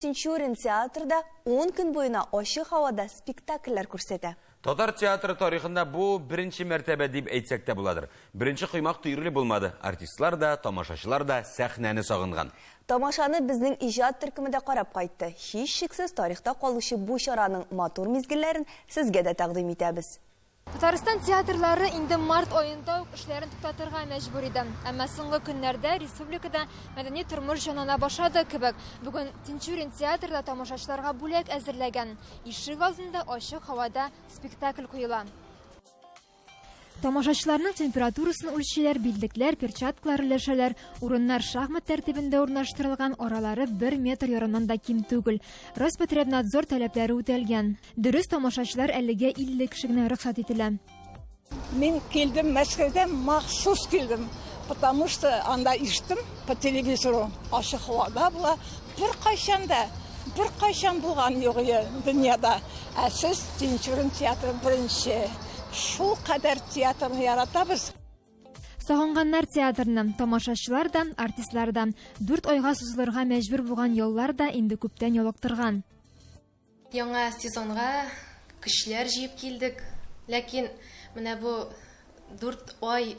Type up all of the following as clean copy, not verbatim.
Тинчурин театры да ун көн буена ачык һавада спектакльләр күрсәтә. Татар театры тарихында бу беренче мәртәбә дип әйтсәк тә буладыр. Беренче коймак төерле булмады, артистлар да, тамашачылар да сәхнәне сагынган. Тамашаны безнең иҗат төркеме дә карап кайтты. Һичшиксез тарихта калучы бу чараның матур мизгелләрен сезгә дә тәкъдим итәбез. Татарстан театрлары инде март аенда ук эшләрен туктатырга мәҗбүр иде. Әмма соңгы көннәрдә республикада мәдәни тормыш җанлана башлады кебек. Бүген Тинчурин театры да тамашачыларга бүләк әзерләгән. Ишек алдында ачык һавада спектакль куела. Тамашачыларның температурасын үлчиләр, билдекләр, перчаткалар өләшәләр. Урыннар шахмат тәртибендә урнаштырылган, аралары бер метр ярымнан да ким түгел. Роспотребнадзор таләпләре үтәлгән. Дөрес, тамашачылар әлегә 50 кеше генә рөхсәт ителә. Мин килдем Мәскәүдән, махсус килдем, потому что анда ишеттем по телевизору, ачык һавада була, беркайчан да, беркайчан булган юк иде дөньяда. Ә сез Тинчурин театры беренче. Шул кадәр театрны яратабыз. Сагынганнар театрны, тамашачылар да, артистлар да. Дүрт айга сузылырга мәҗбүр булган яллар да инде күптән ялыктырган. Яңа сезонга көчләр җыеп килдек. Ләкин менә бу дүрт ай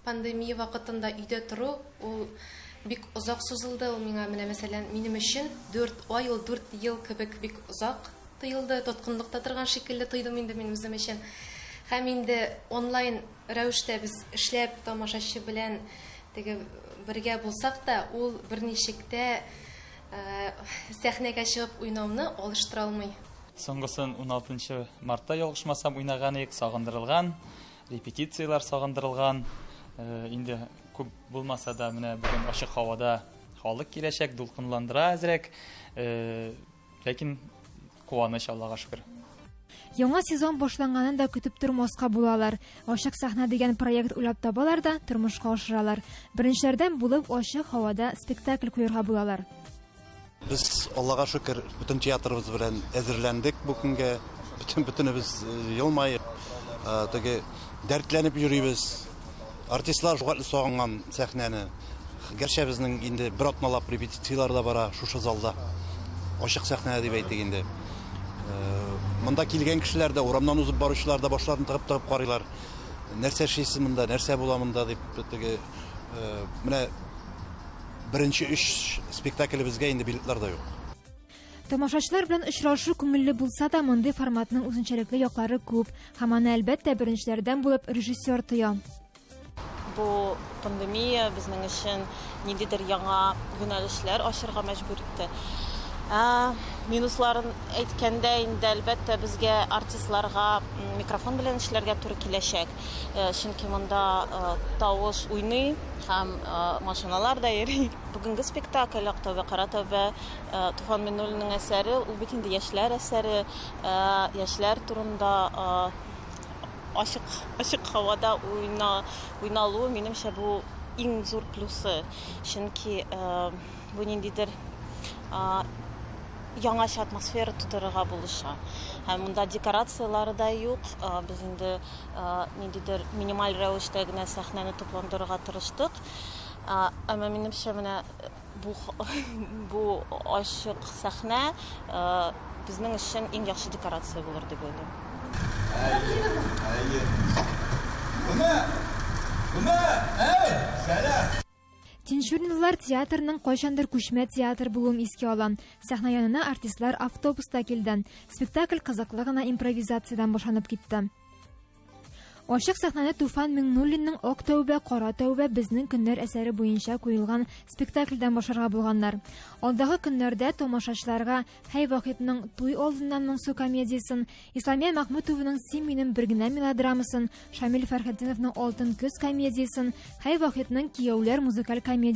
пандемия вакытында өйдә тору, ул бик озак сузылды. Ул миңа менә, мәсәлән, минем өчен дүрт ай ул дүрт ел кебек бик озак тоелды. Тоткынлыкта торган шикелле тойдым инде мин үзем өчен. Һәм инде онлайн рәвештә без эшләп, тамашачы белән теге бергә булсак та, ул берничек тә Сәхнәгә чыгып уйнауны алыштыра алмый. Соңгысын уналтынчы мартта, ялгышмасам, уйнаган идек, сагындырылган, репетицияләр сагындырылган. Инде күп булмаса да, менә бүген ачык һавада халык киләчәк, дулкынландыра әзрәк. Ләкин куаныч, Аллага шөкер. Яңа сезон башланганын да көтеп тормаска булалар. Ачык сәхнә дигән проект уйлап табалар да, тормышка ашыралар. Беренчеләрдән булып ачык һавада спектакль куярга булалар. Без, Аллага шөкер, бөтен театрыбыз белән әзерләндек бу көнгә. Бөтен бөтенебез елмаеп, теге дәртләнеп йөрибез. Артистлар шулкадәр сагынган сәхнәне. Гәрчә безнең инде бер атналап репетицияләр дә бара шушы залда. Ачык сәхнәдә дип әйтик инде. Монда килгән кешеләр дә, урамнан узып баручылар да башларын тыгып-тыгып карыйлар. Нәрсә эшлисез монда, нәрсә була монда дип теге менә беренче өч спектаклебезгә инде билетлар да юк. Тамашачылар белән очрашу күңелле булса да, мондый форматның үзенчәлекле яклары күп. Һәм аны, әлбәттә, беренчеләрдән булып режиссер тоя. Бу пандемия безнең өчен ниндидер яңа юнәлешләр ачырга мәҗбүр итте. Ә, минусларын әйткәндә инде, әлбәттә, безгә артистларга микрофон белән эшләргә туры киләчәк. Э, чөнки монда э, тавыш уйный һәм э, машиналар да йөри. Бүгенге спектакль Ак тәүбә, кара тәүбә Туфан Миңнуллинның әсәре, ул бит инде яшьләр әсәре, яшьләр турында ачык ачык һавада уйна, уйналуы, минемчә, бу иң зур плюсы. Чөнки бу ниндидер яңача атмосфера тудырырга булыша. Һәм монда декорацияләре дә юк. Без инде ниндидер минималь рәвештә генә сәхнәне тупландырырга тырыштык. Әмма минемчә, менә бу бу ачык сәхнә безнең өчен иң яхшы декорация булыр дип уйлыйм. Тинчуринлылар театрының кайчандыр күчмә театр булуын искә ала. Сәхнә янына артистлар автобуста килде. Спектакль кызыклы гына импровизациядән башланып китте. Ачык сәхнәне Туфан Миңнуллинның Ак тәүбә, кара тәүбә безнең көннәр әсәре буенча куелган спектакльдән башларга булганнар. Алдагы көннәрдә тамашачыларга Хәй Вахитның Туй алдыннан моңсу комедиясен, Исламия Мәхмүтованың Син минем бер генә мелодрамасын, Шамил Фәрхетдиновның Алтын көз комедиясен, Хәй Вахитның Кияүләр музыкаль комедиясен